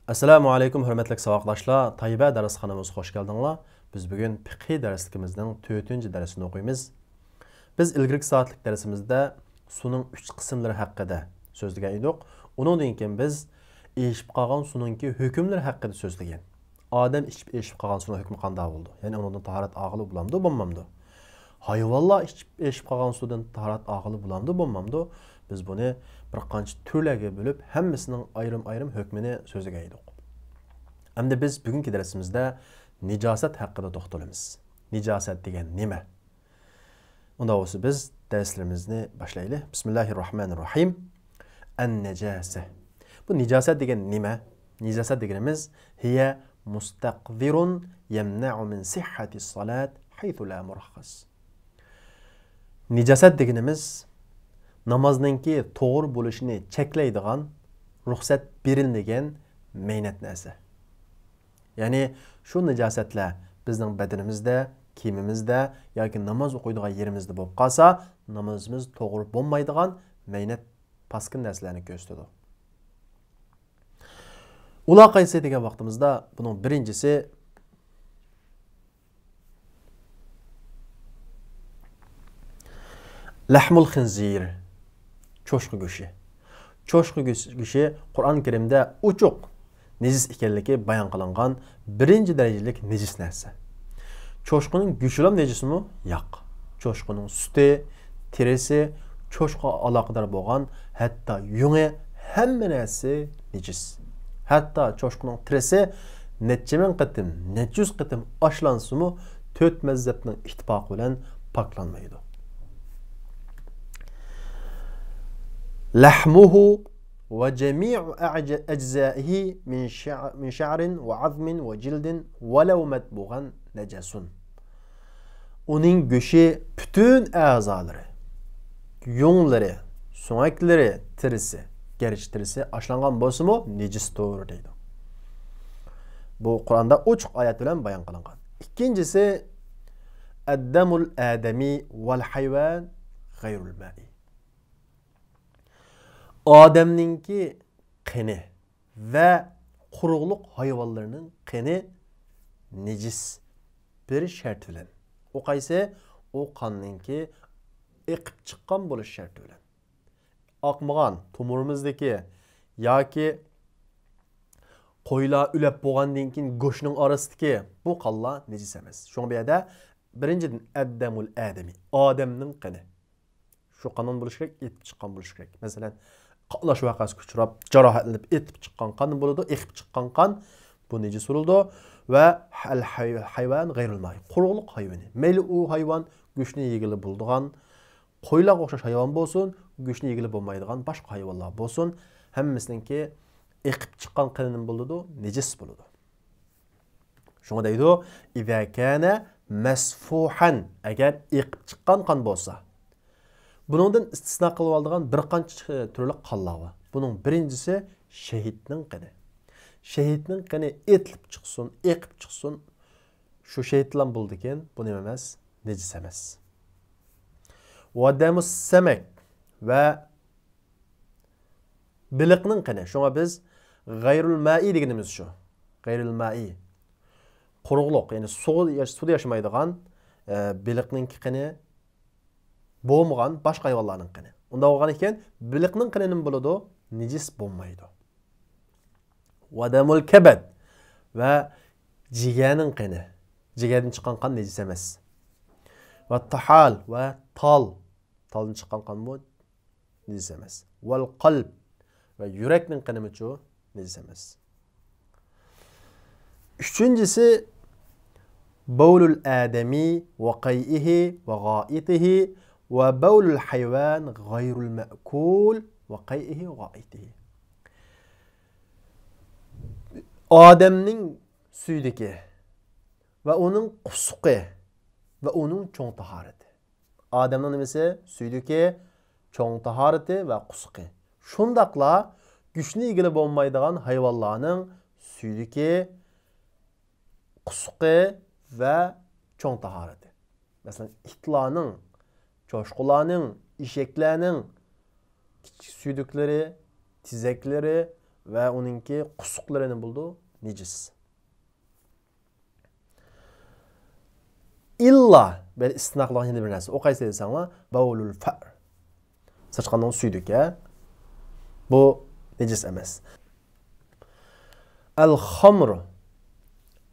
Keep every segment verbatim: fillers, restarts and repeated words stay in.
ئەسسالامۇ ئەلەيكۇم، ھۆرمەتلىك ساۋاقداشلار! تايبە دەرسخانىمىزغا خوش كەلدىڭلار. بىز بۈگۈن پىقھىي دەرسلىكىمىزنىڭ تۆتىنچى دەرسىنى ئوقۇيمىز. بىز ئىلگىرىكى سائەتلىك دەرسىمىزدە سۇنىڭ ئۈچ قىسىملىرى ھەققىدە سۆزلىگەن ئىدۇق. ئۇنىڭدىن كېيىن بىز ئېشىپ قالغان سۇنىڭكى ھۆكۈملىرى ھەققىدە سۆزلىگەن. ئادەم ئىچىپ ئېشىپ قالغان سۇنىڭ ھۆكمى قانداق بولىدۇ؟ يەنى ئۇنىڭدىن تاھارەت ئالغىلى بولامدۇ، بولمامدۇ؟ ھايۋانلار ئىچىپ ئېشىپ قالغان سۇدىن تاھارەت ئالغىلى بولامدۇ، بولمامدۇ؟ بىز بۇنى بىر قانچە تۈرلەرگە بۆلۈپ، ھەممىسىنىڭ ئايرىم-ئايرىم ھۆكمىنى سۆزلىگەن ئىدۇق. ئەمدى بىز بۈگۈنكى دەرسىمىزدە نىجاسەت ھەققىدە توختىلىمىز. نىجاسەت دېگەن نېمە؟ ئۇنداق بولسا بىز دەرسلىرىمىزنى باشلايلى. بىسمىللاھىررەھمانىررەھىم. ئەن-نەجاسە. بۇ نىجاسەت دېگەن نېمە؟ نىجاسەت دېگىنىمىز هىيە مۇستەقدىرۇن يەمنەئۇ مىن سىھھەتىس سالات ھەيسۇ لا مۇرەخخەس. نىجاسەت دېگىنىمىز نامازنىڭكى توغرا بولۇشىنى چەكلەيدىغان، رۇخسەت بېرىلمىگەن مەينەت نەرسە. يەنى شۇ نىجاسەتلەر بىزنىڭ بەدىنىمىزدە، كىيىمىمىزدە ياكى ناماز ئوقۇيدىغان يېرىمىزدە بولۇپ قالسا، نامىزىمىز توغرا بولمايدىغان مەينەت، پاسكىنا نەرسىلەرنى كۆرسىتىدۇ. ئۇلار قايسى دېگەن ۋاقتىمىزدا، بۇنىڭ بىرىنچىسى لەھمۇل خىنزىر، چوشقا گۆشى. چوشقا گۆش-، گۆشى قۇرئان كەرىمدە ئوچۇق نىجىس ئىكەنلىكى بايان قىلىنغان بىرىنچى دەرىجىلىك نىجىس نەرسە. چوشقىنىڭ گۆشىلا نىجىسمۇ؟ ياق. چوشقىنىڭ سۈتى، تېرىسى، چوشقىغا ئالاقىدار بولغان ھەتتا يۇڭى، ھەممە نەرسە نىجىس. ھەتتا چوشقىنىڭ تېرىسى نەچچە مىڭ قېتىم، نەچچە يۈز قېتىم ئاشلانسىمۇ، تۆت مەزھەپنىڭ ئىتتىپاقى بىلەن پاكلانمايدۇ. لەھمۇھۇ ۋە جەمىئۇ ئەجزائىھى مىن شەئ-، مىن شەئرىن ۋە ئەزمىن ۋە جىلدىن ۋەلەۋ مەدبۇغەن نەجەسۇن. ئۇنىڭ گۆشى پۈتۈن ئەزالىرى، يۇڭلىرى، سۆڭەكلىرى، تېرىسى، گەرچە تېرىسى ئاشلانغان بولسىمۇ نىجىستۇر دەيدۇ. بۇ قۇرئاندا ئوچۇق ئايەت بىلەن بايان قىلىنغان. ئىككىنچىسى، ئەددەمۇل ئادەمى ۋەل ھەيۋان غەيرۇل مائى. ئادەمنىڭكى قېنى ۋە قۇرۇقلۇق ھايۋانلىرىنىڭ قېنى نىجىس بىر شەرت بىلەن. ئۇ قايسى؟ ئۇ قاننىڭكى ئېقىپ چىققان بولۇش شەرتى بىلەن. ئاقمىغان تومۇرىمىزدىكى ياكى قويلار ئۆلۈپ بولغاندىن كېيىن گۆشنىڭ ئارىسىدىكى بۇ قانلار نىجىس ئەمەس. شۇڭا بۇ يەردە بىرىنچىدىن، ئەددەمۇل ئادەمى، ئادەمنىڭ قېنى. شۇ قاندىن بولۇشى كېرەك، ئېتىپ چىققان بولۇشى كېرەك. مەسىلەن، قاتناش ۋەقەسىگە ئۇچراپ، جاراھەتلىنىپ ئېتىپ چىققان قاندىن بولىدۇ، ئېقىپ چىققان قان، بۇ نىجىس بولىدۇ. ۋە ئەل ھەي-، ھەيۋان غەيرۇل مائى، قۇرۇقلۇق ھايۋىنى. مەيلى ئۇ ھايۋان گۆشنى يېگىلى بولىدىغان، قويلارغا ئوخشاش ھايۋان بولسۇن، گۆشنى يېگىلى بولمايدىغان باشقا ھايۋانلار بولسۇن، ھەممىسىنىڭكى ئېقىپ چىققان قېنى نېمە بولىدۇ؟ نىجىس بولىدۇ. شۇڭا دەيدۇ، ئىزا كانە مەسفۇھەن، ئەگەر ئېقىپ چىققان قان بولسا. بۇنىڭدىن ئىستىسنا قىلىۋالىدىغان بىر قانچە تۈرلۈك قانلار بار. بۇنىڭ بىرىنچىسى شېھىتنىڭ قېنى. شېھىتنىڭ قېنى ئېتىلىپ چىقسۇن، ئېقىپ چىقسۇن، شۇ شېھىتلام بولىدىكەن، بۇ نېمە ئەمەس؟ نىجىس ئەمەس. ۋە دەمۇس سەمەك ۋە بېلىقنىڭ قېنى. شۇڭا بىز غەيرۇل مائى دېگىنىمىز شۇ. غەيرۇل مائى. قۇرۇقلۇق، يەنى سۇ، سۇدا ياشىمايدىغان، ئە، بېلىقنىڭكى قېنى بولمىغان باشقا ھايۋانلارنىڭ قېنى. ئۇنداق بولغان ئىكەن، بېلىقنىڭ قېنى نېمە بولىدۇ؟ نىجىس بولمايدۇ. ۋە دەمۇل كەبەد ۋە جىگەرنىڭ قېنى. جىگەردىن چىققان قان نىجىس ئەمەس. ۋە تاھال ۋە تال. تالدىن چىققان قانمۇ نىجىس ئەمەس. ۋەل قەلب ۋە يۈرەكنىڭ قېنىمۇچۇ نىجىس ئەمەس. ئۈچىنچىسى، بەۋلۇل ئادەمى ۋە قەيئىھى ۋە غائىتىھى ۋە بەۋلۇل ھەيۋان غەيرۇل مەئكۇل ۋە قەيئىھى ۋە غائىتىھى. ئادەمنىڭ سۈيدۈكى ۋە ئۇنىڭ قۇسۇقى ۋە ئۇنىڭ چوڭ تاھارىتى. ئادەمنىڭ نېمىسى؟ سۈيدۈكى، چوڭ تاھارىتى ۋە قۇسۇقى. شۇنداقلا گۆشنى يېگىلى بولمايدىغان ھايۋانلارنىڭ سۈيدۈكى، قۇسۇقى ۋە چوڭ تاھارىتى. مەسىلەن، ئىتلارنىڭ، چوشقىلارنىڭ، ئېشەكلەرنىڭ كىچىك سۈيدۈكلىرى، تېزەكلىرى ۋە ئۇنىڭكى قۇسۇقلىرى نېمە بولىدۇ؟ نىجىس. ئىللا بىر ئىستىسنا قىلغان يەنە بىر نەرسە. ئۇ قايسى دېسەڭلار، بەۋلۇل فەئر. سىرچقاننىڭ سۈيدۈكى. بۇ نىجىس ئەمەس. ئەل خامرۇ.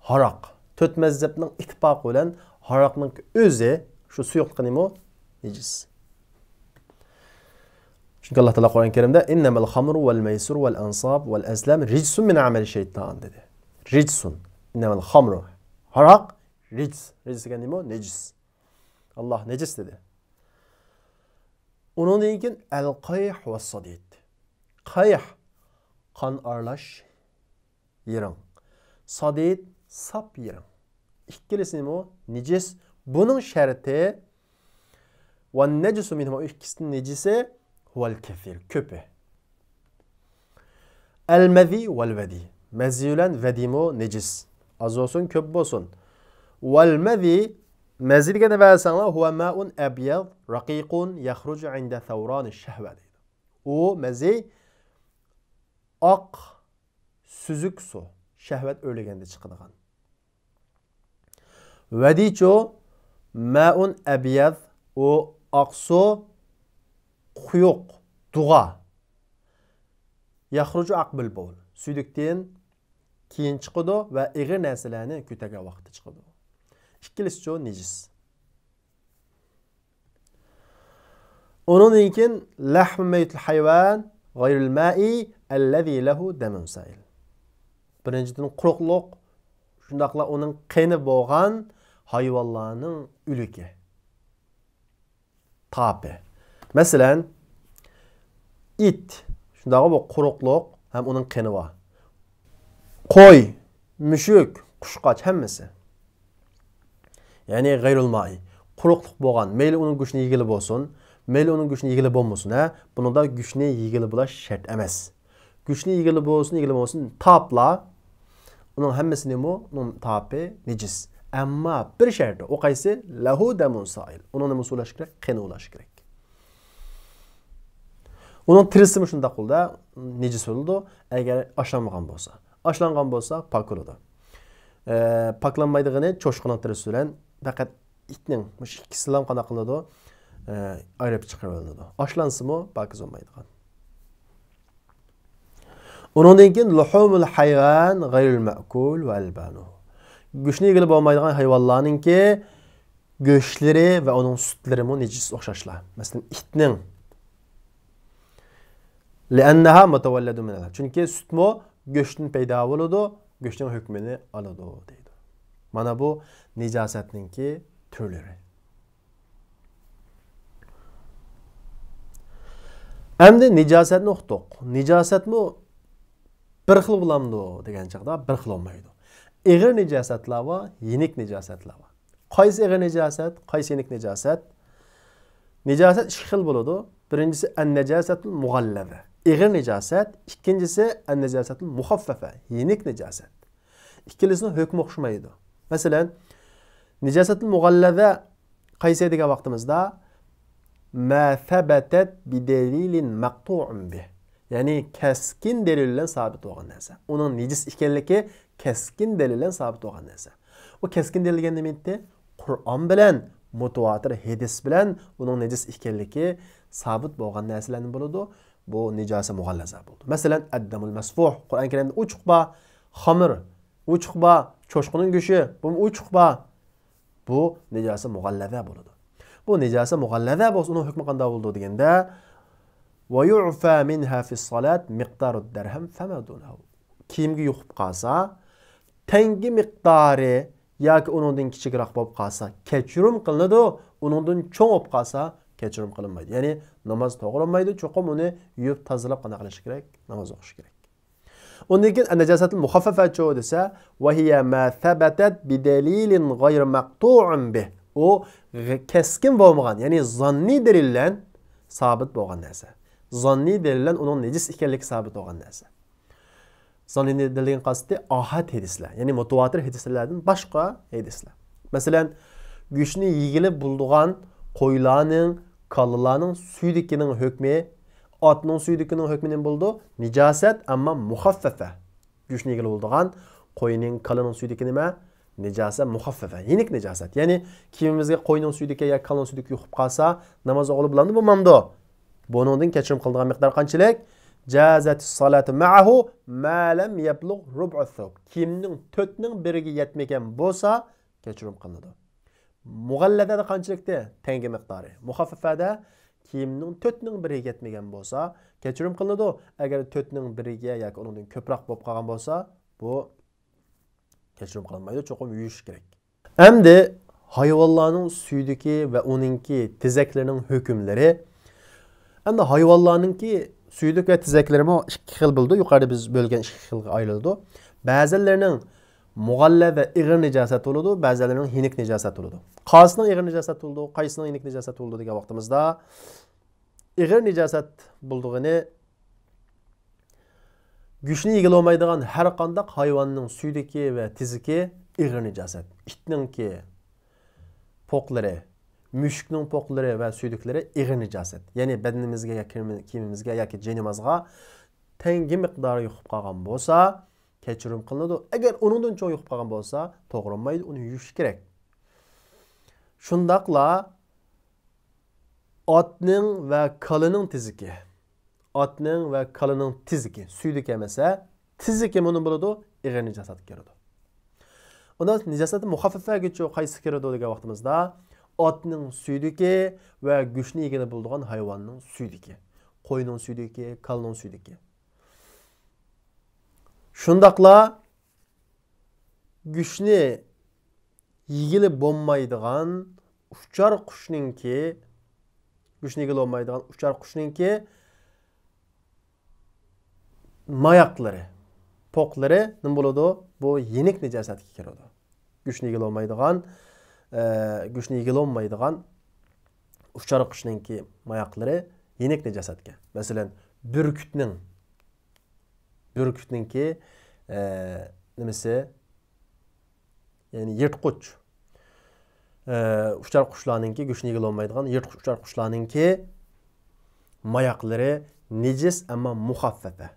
ھاراق. تۆت مەزھەپنىڭ ئىتتىپاقى بىلەن ھاراقنىڭ ئۆزى، شۇ سۇيۇقلۇقى نېمە؟ نىجىس. چۈنكى ئاللا تائالا قۇرئان كەرىمدە، «ئىننەمەل خامرۇ ۋەل مەيسۇر ۋەل ئەنساب ۋەل ئەزلام رىجسۇن مىن ئەمەلى شەيتان» دېدى. رىجسۇن. ئىننەمەل خامرۇ. ھاراق رىجس. رىجس دېگەن نېمە؟ نىجىس. ئاللا نىجىس دېدى. ئۇنىڭدىن كېيىن ئەل قەيھ ۋە سادىد. قەيھ، قان ئارىلاش يىرىڭ. سادىد، ساپ يىرىڭ. ئىككىلىسى نېمە؟ نىجىس. بۇنىڭ شەرتى، ۋەن نەجسۇ مىنھۇما، ئىككىسىنىڭ نىجىسى، ھۇۋەل كەسىر، كۆپى. ئەل مەزى ۋەل ۋەدى. مەزى بىلەن ۋەدىمۇ نىجىس. ئاز بولسۇن، كۆپ بولسۇن. ۋەل مەزى، مەزى دېگەننى بەرسەڭلار، ھۇۋە مائۇن ئەبيەز رەقىقۇن يەخرۇجۇ ئىندە سەۋرانى شەھۋە دەيدۇ. ئۇ مەزى ئاق، سۈزۈك سۇ، شەھۋەت ئۆرلىگەندە چىقىدىغان. ۋەدىچۇ، مائۇن ئەبيەز، ئۇ ئاقسۇ، قويۇق، دۇغا. يەخرۇجۇ ئەقبىل بول. سۈيدۈكتىن كېيىن چىقىدۇ ۋە ئېغىر نەرسىلەرنى كۆتەرگەن ۋاقىتتا چىقىدۇ. ئىككىلىسىچۇ نىجىس. ئۇنىڭدىن كېيىن لەھمۇ مەيتىل ھايۋان غەيرىل مائى ئەللەزى لەھۇ دەمۇن سائىل. بىرىنچىدىن، قۇرۇقلۇق، شۇنداقلا ئۇنىڭ قېنى بولغان ھايۋانلارنىڭ ئۆلۈكى. تاپى. مەسىلەن، ئىت، شۇنداقغۇ، بۇ قۇرۇقلۇق ھەم ئۇنىڭ قېنى بار. قوي، مۈشۈك، قۇشقاچ، ھەممىسى. يەنى غەيرۇل مائى، قۇرۇقلۇق بولغان، مەيلى ئۇنىڭ گۆشىنى يېگىلى بولسۇن، مەيلى ئۇنىڭ گۆشىنى يېگىلى بولمىسۇن، ھە، بۇنىڭدا گۆشنى يېگىلى بولاش شەرت ئەمەس. گۆشنى يېگىلى بولسۇن، يېگىلى بولمىسۇن، تاپلا، ئۇنىڭ ھەممىسى نېمە؟ ئۇنىڭ تاپى نىجىس. ئەمما بىر شەرتى، ئۇ قايسى؟ لەھۇ دەمۇن سائىل. ئۇنىڭ نېمىسى بولۇش كېرەك؟ قېنى بولۇش كېرەك. ئۇنىڭ تېرىسىمۇ شۇنداق بولىدۇ، نىجىس بولىدۇ، ئەگەر ئاشلانمىغان بولسا. ئاشلانغان بولسا پاك بولىدۇ. ئە، پاكلانمايدىغىنى چوشقىنىڭ تېرىسى بىلەن پەقەت ئىتنىڭ، مۇشۇ ئىككىسىلا قانداق قىلىدۇ؟ ئە، ئايرىپ چىقىرىۋېلىنىدۇ. ئاشلانسىمۇ پاكىز بولمايدىغان. ئۇنىڭدىن كېيىن لۇھۇمۇل ھايۋان غەيرىل مەئكۇل ۋە ئەلبانۇ. گۆشنى يېگىلى بولمايدىغان ھايۋانلارنىڭكى گۆشلىرى ۋە ئۇنىڭ سۈتلىرىمۇ نىجىس ئوخشاشلا. مەسىلەن، ئىتنىڭ. لىئەننەھا مۇتەۋەللەدۇ مىنەلماء. چۈنكى سۈتمۇ گۆشتىن پەيدا بولىدۇ، گۆشنىڭ ھۆكمىنى ئالىدۇ دەيدۇ. مانا بۇ نىجاسەتنىڭكى تۈرلىرى. ئەمدى نىجاسەتنى ئۇقتۇق. نىجاسەتمۇ بىر خىل بولامدۇ دېگەن چاغدا بىر خىل بولمايدۇ. ئېغىر نىجاسەتلەر بار، يېنىك نىجاسەتلەر بار. قايسى ئېغىر نىجاسەت، قايسى يېنىك نىجاسەت؟ نىجاسەت ئىككى خىل بولىدۇ. بىرىنچىسى ئەن نەجاسەتۇل مۇغەللەزە. ئېغىر نىجاسەت. ئىككىنچىسى ئەن نەجاسەتۇل مۇخەففەفە. يېنىك نىجاسەت. ئىككىلىسىنىڭ ھۆكمى ئوخشىمايدۇ. مەسىلەن، نىجاسەتۇل مۇغەللەزە قايسى دېگەن ۋاقتىمىزدا، ما سەبەتەت بىدەلىلىن مەقتۇئۇن بىھ. يەنى كەسكىن دەلىل بىلەن سابىت بولغان نەرسە. ئۇنىڭ نىجىس ئىكەنلىكى كەسكىن دەلىل بىلەن سابىت بولغان نەرسە. ئۇ كەسكىن دەلىل دېگەن نېمە ئىدى؟ قۇرئان بىلەن، مۇتەۋاتىر ھەدىس بىلەن ئۇنىڭ نىجىس ئىكەنلىكى سابىت بولغان نەرسىلەردىن بولىدۇ. بۇ نىجاسە مۇغەللەزە بولىدۇ. مەسىلەن، ئەددەمۇل مەسفۇھ، قۇرئان كەرىمدە ئوچۇق بار، خامىر، ئوچۇق بار، چوشقىنىڭ گۆشى، بۇمۇ ئوچۇق بار. بۇ نىجاسە مۇغەللەزە بولىدۇ. بۇ نىجاسە مۇغەللەزە بولسا، ئۇنىڭ ھۆكمى قانداق بولىدۇ دېگەندە، ۋە يۇئفا مىنھا فىسسالات مىقدارۇد دەرھەم فەما دۇنەھۇ. كىيىمگە يۇقۇپ قالسا، تەڭگە مىقدارى ياكى ئۇنىڭدىن كىچىكرەك بولۇپ قالسا، كەچۈرۈم قىلىنىدۇ، ئۇنىڭدىن چوڭ بولۇپ قالسا، كەچۈرۈم قىلىنمايدۇ. يەنى ناماز توغرىلانمايدۇ، چوقۇم ئۇنى يۇيۇپ تازىلاپ قانداق قىلىش كېرەك؟ ناماز ئوقۇش كېرەك. ئۇندىن كېيىن نەجاسەتۇل مۇخەففەفەچۇ دېسە، ۋە ھىيە ما سەبەتەت بىدەلىلىن غەيرى مەقتۇئۇن بىھ. ئۇ غ-، كەسكىن بولمىغان، يەنى زاننىي دەلىل بىلەن سابىت بولغان نەرسە. زاننىي دەلىل بىلەن ئۇنىڭ نىجىس ئىكەنلىكى سابىت بولغان نەرسە. زاننىي دەلىلدىن قەستى ئاھاد ھەدىسلەر، يەنى مۇتەۋاتىر ھەدىسلەردىن باشقا ھەدىسلەر. مەسىلەن، گۆشنى يېگىلى بولىدىغان قويلارنىڭ، كالىلارنىڭ سۈيدۈكىنىڭ ھۆكمى ئاتنىڭ سۈيدۈكىنىڭ ھۆكمى نېمە بولىدۇ؟ نىجاسەت، ئەمما مۇخەففەفە. گۆشنى ئىگىلەپ بولىدىغان قوينىڭ، كالىنىڭ سۈيدۈكى نېمە؟ نىجاسەت مۇخەففەفە، يېنىك نىجاسەت. يەنى كىيىمىمىزگە قوينىڭ سۈيدۈكى ياكى كالىنىڭ سۈيدۈكى يۇقۇپ قالسا، ناماز ئوقۇغىلى بولامدۇ، بولمامدۇ؟ بۇنىڭدىن كەچۈرۈم قىلىنىدىغان مىقدار قانچىلىك؟ جازەتۇس سالاتۇ مەئەھۇ ما لەم يەبلۇغ رۇبئۇ سەۋب. كىيىمنىڭ تۆتنىڭ بىرىگە يەتمىگەن بولسا، كەچۈرۈم قىلىنىدۇ. مۇغەللەزەدە قانچىلىكتى؟ تەڭگە مىقدارى. مۇخەففەفەدە كىيىمنىڭ تۆتنىڭ بىرىگە يەتمىگەن بولسا، كەچۈرۈم قىلىنىدۇ. ئەگەر تۆتنىڭ بىرىگە ياكى ئۇنىڭدىن كۆپرەك بولۇپ قالغان بولسا، بۇ كەچۈرۈم قىلىنمايدۇ، چوقۇم يۇيۇش كېرەك. ئەمدى ھايۋانلارنىڭ سۈيدۈكى ۋە ئۇنىڭكى تېزەكلىرىنىڭ ھۆكۈملىرى. ئەمدى ھايۋانلارنىڭكى سۈيدۈك ۋە تېزەكلىرىمۇ ئىككى خىل بولىدۇ. يۇقىرىدا بىز بۆلگەن ئىككى خىلغا ئايرىلىدۇ. بەزىلىرىنىڭ مۇغەللەزە، ئېغىر نىجاسەت بولىدۇ، بەزىلىرىنىڭ يېنىك نىجاسەت بولىدۇ. قايسىنىڭ ئېغىر نىجاسەت بولىدۇ، قايسىنىڭ يېنىك نىجاسەت بولىدۇ دېگەن ۋاقتىمىزدا، ئېغىر نىجاسەت بولىدىغىنى گۆشنى يېگىلى بولمايدىغان ھەر قانداق ھايۋاننىڭ سۈيدۈكى ۋە تېزىكى ئېغىر نىجاسەت. ئىتنىڭكى پوقلىرى، مۈشۈكنىڭ پوقلىرى ۋە سۈيدۈكلىرى ئېغىر نىجاسەت. يەنى بەدىنىمىزگە ياكى كىيىمىمىزگە ياكى جېنىمىزغا تەڭگە مىقدارى يۇقۇپ قالغان بولسا، كەچۈرۈم قىلىنىدۇ. ئەگەر ئۇنىڭدىن چوڭ يۇقۇپ قالغان بولسا، توغرىمايدۇ، ئۇنى يۇيۇش كېرەك. شۇنداقلا ئاتنىڭ ۋە كالىنىڭ تېزىكى. ئاتنىڭ ۋە كالىنىڭ تېزىكى، سۈيدۈكى ئەمەس، تېزىكى مۇنۇ بولىدۇ، ئېغىر نىجاسەتكە كىرىدۇ. ئۇندا نىجاسەت مۇخەففەفەگىچۇ قايسى كىرىدۇ دېگەن ۋاقتىمىزدا، ئاتنىڭ سۈيدۈكى ۋە گۆشنى يېگىلى بولىدىغان ھايۋاننىڭ سۈيدۈكى، قوينىڭ سۈيدۈكى، كالىنىڭ سۈيدۈكى. شۇنداقلا گۆشنى يېگىلى بولمايدىغان ئۇچار قۇشنىڭكى، گۆشنى يېگىلى بولمايدىغان ئۇچار قۇشنىڭكى ماياقلىرى، پوقلىرى نېمە بولىدۇ؟ بۇ يېنىك نىجاسەتكە كىرىدۇ. گۆشنى يېگىلى بولمايدىغان، ئە، گۆشنى يېگىلى بولمايدىغان ئۇچار قۇشنىڭكى ماياقلىرى يېنىك نىجاسەتكە. مەسىلەن، بۈركۈتنىڭ، بۈركۈتنىڭكى، ئە، نېمىسى؟ يەنى يىرتقۇچ، ئە، ئۇچار قۇشلارنىڭكى، گۆشىنى يېگىلى بولمايدىغان يىرتقۇچ ئۇچار قۇشلارنىڭكى ماياقلىرى نىجىس، ئەمما مۇخەففەفە.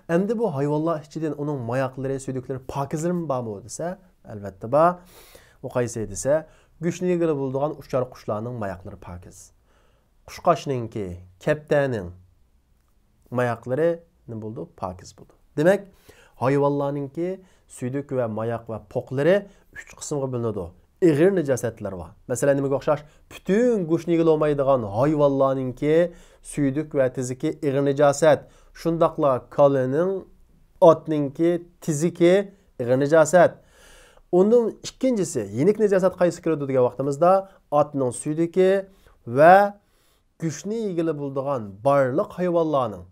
ئەمدى بۇ ھايۋانلار ئىچىدىن ئۇنىڭ ماياقلىرى، سۈيدۈكلىرى پاكىزلىرىمۇ بارمۇ دېسە، ئەلۋەتتە بار. ئۇ قايسى دېسە، گۆشىنى يېگىلى بولىدىغان ئۇچار قۇشلارنىڭ ماياقلىرى پاكىز. قۇشقاچنىڭكى، كەپتەرنىڭ ماياقلىرى نېمە بولىدۇ؟ پاكىز بولىدۇ. دېمەك، ھايۋانلارنىڭكى سۈيدۈك ۋە ماياق ۋە پوقلىرى ئۈچ قىسىمغا بۆلۈنىدۇ. ئېغىر نىجاسەتلەر بار. مەسىلەن، نېمىگە ئوخشاش؟ پۈتۈن گۆشىنى يېگىلى بولمايدىغان ھايۋانلارنىڭكى سۈيدۈك ۋە تېزىكى ئېغىر نىجاسەت. شۇنداقلا كالىنىڭ، ئاتنىڭكى تېزىكى ئېغىر نىجاسەت. ئۇندىن ئىككىنچىسى، يېنىك نىجاسەت قايسى كىرىدۇ دېگەن ۋاقتىمىزدا، ئاتنىڭ سۈيدۈكى ۋە گۆشنى يېگىلى بولىدىغان بارلىق ھايۋانلارنىڭ،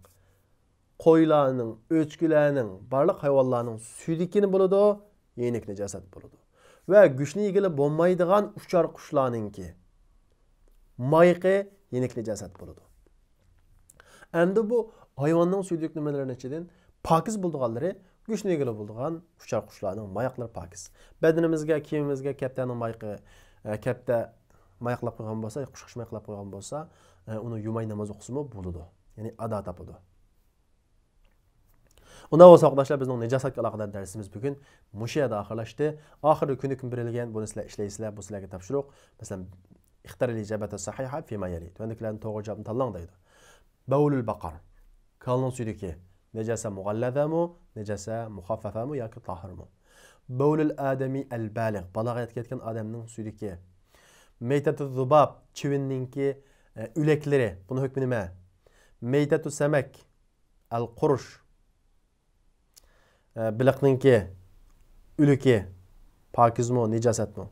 قويلارنىڭ، ئۆچكىلەرنىڭ، بارلىق ھايۋانلارنىڭ سۈيدۈكى نېمە بولىدۇ؟ يېنىك نىجاسەت بولىدۇ. ۋە گۆشنى يېگىلى بولمايدىغان ئۇچار قۇشلارنىڭكى مايىقى يېنىك نىجاسەت بولىدۇ. ئەمدى بۇ ھايۋاننىڭ سۈيدۈك نېمىلىرىنىڭ ئىچىدىن پاكىز بولىدىغانلىرى، گۆشنى يېگىلى بولىدىغان ئۇچار قۇشلارنىڭ ماياقلىرى پاكىز. بەدىنىمىزگە، كىيىمىمىزگە كەپتەرنىڭ مايىقى، ئە، كەپتەر ماياقلاپ قويغان بولسا، قۇشقاچ ماياقلاپ قويغان بولسا، ئە، ئۇنى يۇماي ناماز ئوقۇسىمۇ بولىدۇ. يەنى ئادا تاپىدۇ. ئۇنداق بولسا، ساۋاقداشلار، بىزنىڭ نىجاسەتكە ئالاقىدار دەرسىمىز بۈگۈن مۇشۇ يەردە ئاخىرلاشتى. ئاخىرىدا كۆنۈكمە بېرىلگەن، بۇنى سىلەر ئىشلەيسىلەر، بۇ سىلەرگە تاپشۇرۇق. مەسىلەن، اختر الإجابة الصحيحة فيما يلي. تۆۋەندىكىلەردىن توغرا جاۋابنى تاللاڭ دەيدۇ. بەۋلۇل بەقەر. كالىنىڭ سۈيدۈكى. نەجاسە مۇغەللەزەمۇ، نەجاسە مۇخەففەفەمۇ ياكى تاھىرمۇ؟ بەۋلۇل ئادەمى ئەل بالىغ. بالاغەتكە يەتكەن ئادەمنىڭ سۈيدۈكى. مەيتەتۇ زۇباب. چىۋىننىڭكى، ئە، ئۆلەكلىرى. بۇنىڭ ھۆكمى نېمە؟ مەيتەتۇ سەمەك. ئەل قۇرۇش. ئە، بېلىقنىڭكى ئۆلۈكى پاكىزمۇ، نىجاسەتمۇ؟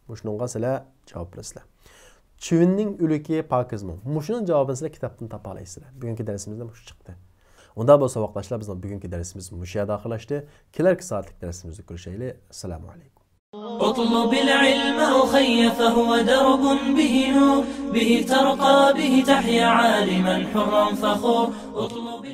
مۇشۇنىڭغا سىلەر جاۋاب بېرىسىلەر. چىۋىننىڭ ئۆلۈكى پاكىزمۇ؟ مۇشۇنىڭ جاۋابىنى سىلەر كىتابتىن تاپالايسىلەر. بۈگۈنكى دەرسىمىزدە مۇشۇ چىقتى. ئۇنداق بولسا، ساۋاقداشلار، بىزنىڭ بۈگۈنكى دەرسىمىز مۇشۇ يەردە ئاخىرلاشتى. كېلەركى سائەتلىك دەرسىمىزدە كۆرۈشەيلى. ئەسسالامۇ ئەلەيكۇم. اطلب العلم أخي فهو درب به نور، به ترقى به تحيا عالما حرا فخور. اطلب